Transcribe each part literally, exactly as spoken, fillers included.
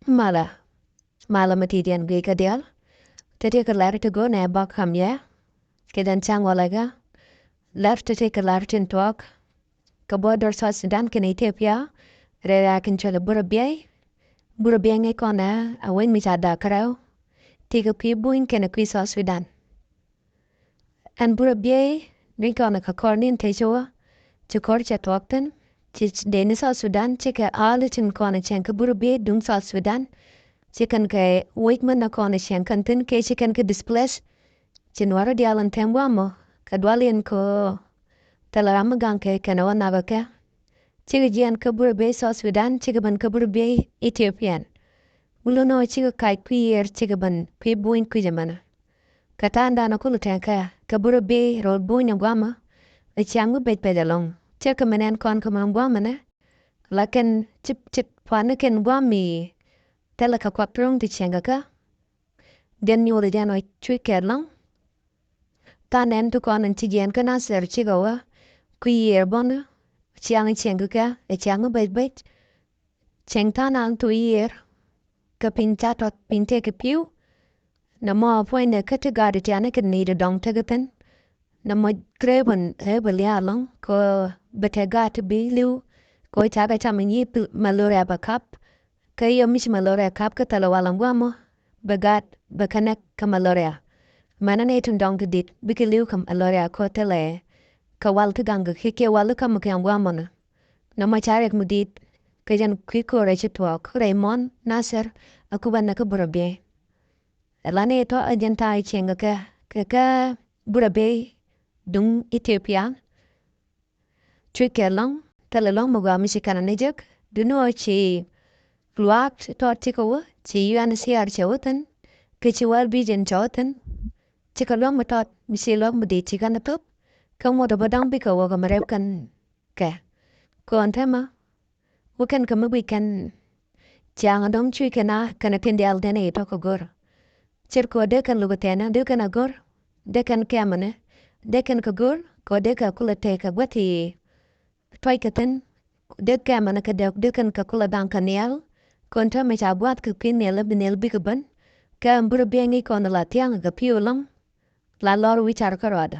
Malɛ, malɛ mi ti diɛn guic kä diaal. Te ti kɛ lar ti go̱o̱r nɛ bak kam yɛ. Kɛ jɛn ca̱ŋ walɛ kä lar ti ti kɛ lar tin tuɔɔk. Kɛ border South Sudan kɛnɛ Ethiopia, rɛy raar kɛn cuɛl Burɛ Biey. Burɛ Biey ŋäc kɔn ɛ a wec mi ca dak kärɛw. Ti kɛ kui̱ buny kɛnɛ kui̱ South Sudan. Ɛn Burɛ Biey ŋäc kɔn ɛ kɛ kɔr ni̱n te ci wä, ci kɔr cɛ tuɔɔk thi̱n. Ci dee ni South Sudan cikɛ aal tin kɔn ɛ cieŋ kä Burɛ Biey duŋ South Sudan. Ci kɛn kɛ wec män ɛ kɔn ɛ cieŋ kɛn thi̱n kɛ ci kɛn kɛ displace. Ci nuɔrä diaal ɛn tɛm guamɔ kɛ dual yɛn kɛ ɣöö thilɛ ram mi gaŋ kɛ kɛn ɛ wä nakä kɛ. Cikɛ jiɛn kä Burɛ Biey South Sudan, cikɛ ben kä Burɛ Biey Ethiopian. Wulä nɔ cikɛ kac kui̱ yiër, cikɛ ben kui̱ buny kui̱c ɛmɛnɛ. Kɛ ta̱a̱ in da̱a̱n ɛ kulɛ tɛŋ kɛ kɛ Burɛ Biey rol buny ɛ guamɔ. Ɛ ciaŋ mi bec pɛc ɛlɔ̱ŋ. Cɛ kɛ mi nɛn kɔn kɛ mɛ guamɔ nɛ. La kɛn ci, ci pua̱ni kɛn guam mi thilɛ kɛ kuak ti ro̱ŋ ti cieŋ kɛ kɛ. Jɛn nyuuth jɛn ɔ cuc kɛɛt lɔ̱ŋ. Tha̱a̱ŋ nɛn ti kɔn in ci jiɛɛn kä Nasir cikɛ wä kui̱ yiër bɔni. Ciaŋ cieŋ kä kɛ ɛ ciaŋ mi bɛc bɛc. Cieŋ tha̱a̱ŋ an thok yiër. Kä piny ca tɔt piny tëë kɛ pi̱w. Nɛ mɔ puɔ̱nydɛ kä ti gaat tiani kɛ ni̱i̱t dɔ̱ŋ tekɛ thi̱n. Nɛ mɔ kre bä ɛ bä liaal lɔ̱ŋ kɛ bɛ tɛ gaat ti bi li̱w. Kɛ ca kɛ cam in yi malaria bɛ kap. Kä yɛ mi ci malaria kap kä thilɛ wal in guamɔ bɛ gaat bɛ kɛ nɛk kɛ malaria. Mɛnɛ ni tin dɔ̱ŋ ti dit bikɛ li̱w kɛ malaria kɛ thilɛ kɛ wal ti gaŋ kɛ kiɛ wal ti käm kɛ in guamɔ ni. Nɔmɔ ca riɛk mi dit kɛ jɛn kui̱ ko̱rɛ ci tuɔɔk rɛy muɔ̱n Nasir a kupɛ nɛ kä Burɛ Biey. Ɛ la ni tɔ ɛ jɛn ta̱a̱ cieŋ kɛ kɛ kɛ Burɛ Biey duŋ Ethiopia. Cuc kɛ lɔ̱ŋ thilɛ lɔ̱ŋ mi gɔaa mi ci kɛn ni jek. Duŋni ɣöö ci luaak tɔt cikɛ wä, ci U N H C R cɛ wä thi̱n, kä ci World Vision cɛ wä thi̱n. Cikɛ luäk mi tɔt mi ci luäk mi di̱i̱t ci kɛn thop. Kä ŋuɔ̱t ɛ bä da̱ŋ bikɛ wä kɛ mi rɛp kɛn kɛ. Kɔn täämɛ wä kɛn kɛ mi guic kɛn. Ciaŋ dɔ̱ŋ cuc kɛn a kɛn a tin diaal den i̱ tɔ̱ kɛ go̱r. Cir kɛ wä dee kɛn luk kɛ thɛɛn a dee kɛn a go̱r. Dee kɛn kɛmɛ ni dee kɛn kɛ go̱r kɛ wä dee kɛ kulɛ tëë kɛ gua̱th i̱ tuɔc kɛ thi̱n. Dee kɛmɛ ni kɛ dee dee kɛn kɛ kulɛ da̱ŋ kɛ nhial. Kɔn täämɛ ca gua̱th kɛ pi̱n nhial a bi nhial bikɛ ben. Kɛ ɛn Burɛ Biey ŋi̱i̱c kɔn la thia̱a̱ŋ kɛ pi̱w ɛlɔ̱ŋ. La lɔr wi̱c car kä ruaadä.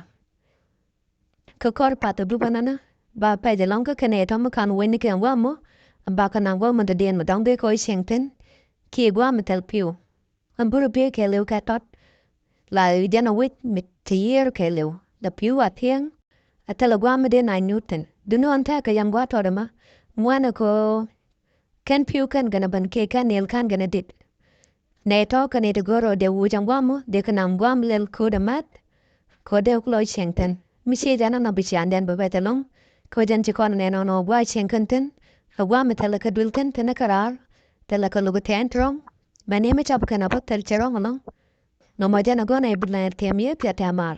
Kä kɔr path ɛ dup ɛnɛnɛ ba pɛc ɛlɔ̱ŋ kä kɛn ɛ tɔ̱ mi ka̱n wec ni kɛn guamɔ. Ba kɛ naŋ guamɔ dɔ̱diɛn mi dɔ̱ŋ dee kɔc cieŋ thi̱n. Kiɛ guamɔ thil pi̱w. Ɛn Burɛ Biey kɛɛliw kɛ tɔt. La jɛn ɛ wec mi te yiër kɛɛliw la pi̱w a thiɛŋ. A thilɛ guamɔ dee na nyuut thi̱n duŋni ɣän tɛ̈kɛ yɛn gua̱a̱th tɔt ɛmɛ. Muɛnɛ kɛ ɣöö kɛn pi̱w kɛn gɛn ɛ ben kiɛ kɛn nhial ka̱n gɛn ɛ dit. Nɛy tɔ̱ kɛ nɛy ti go̱r ɔ dee wuc ɛn gua̱a̱mɔ dee kɛ nam gua̱a̱m lɛl ko̱o̱t ɛmɛth. Ko̱o̱t dee kulɔ cieŋ thi̱n mi ciec ɛn ɛnɔ bi ciaŋdɛn bɛ bɛth ɛlɔ̱ŋ. Ko̱o̱t ɛn ci kɔn nɛn ɔnɔ gua̱a̱ cieŋ kɛn thi̱n. Ɛ gua̱a̱m mi thilɛ kɛ duël thi̱n thi̱n ɛ kɛ raar. Thilɛ kɛ luk ɛ tɛɛn ti rɔ̱ŋ. Mɛn yɛ mi cap kɛn ɛ bä thil cɛ rɔ̱ŋ ɛlɔ̱ŋ. Nɔmɔ jɛn ɛ gɔ̱n ɛ bi lɛr thiɛm yɛ piath tɛm mal.